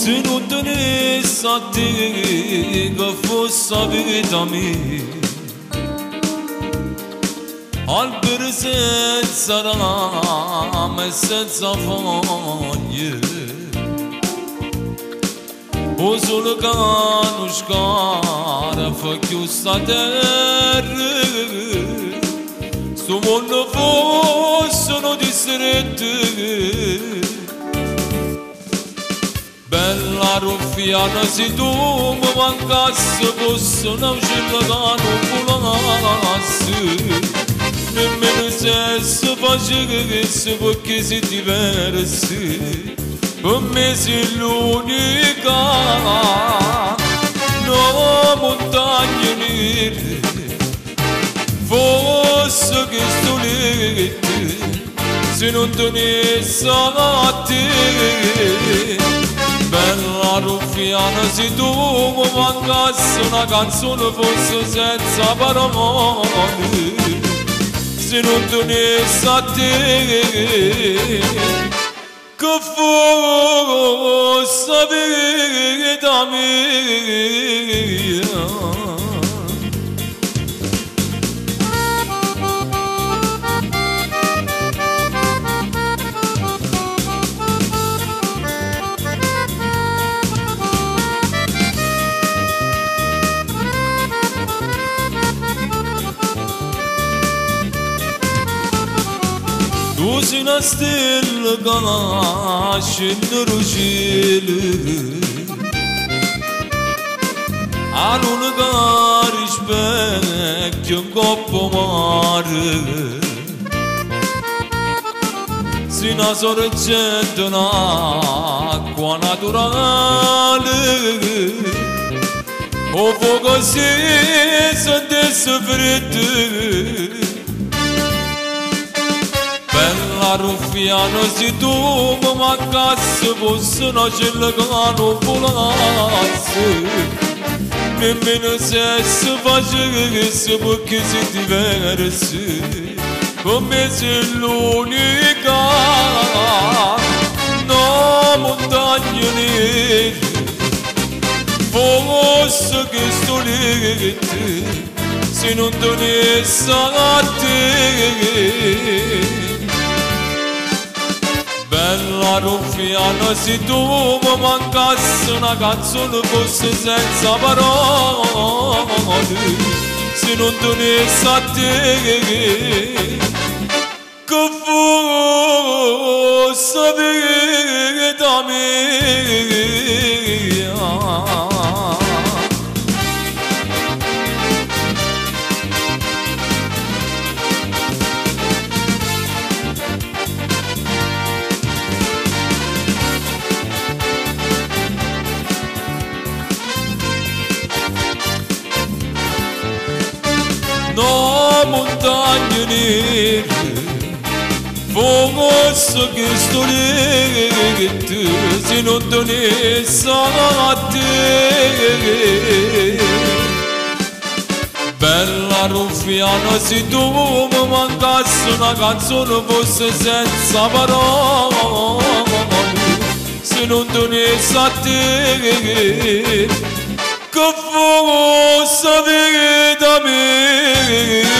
Se non tenessi a te che fosse la vita mia. Albero senza rame e senza foglie, o sole che non scarfa più sta terra, sto mondo fosse uno distretto. Bella ruffiana, se tu mi mancassi, fosse un uccello che non volasse, nemmeno se si facesse perché si diversi. Per me sei l'unica, no montagna nera, fosse che sto letto, se non tenessi a te. Bella ruffiana, se tu mi mancassi, una canzone fosse senza parole, se non tenessi a te, che fosse la vita mia. Tu sei una stella che scende dal cielo, a luna che rispecchia in coppa mare. Sei una sorgente d'acqua naturale, o fuoco si sentisse freddo. Bella ruffiana, se tu mi mancassi, fosse un uccello che non volasse, nemmeno se si facesse perché si diversi. Per me sei l'unica, no montagna nera, fosse che sto letto, se non tenessi a te. Bella ruffiana, se tu mi mancassi, una canzone fosse senza parole, se non tenessi a te, che fosse la vita mia. No montagna nera, fosse che sto letto, se non tenessi a te. Bella ruffiana, se tu mi mancassi, una canzone fosse senza parole, se non tenessi a te, che fosse la vita mia.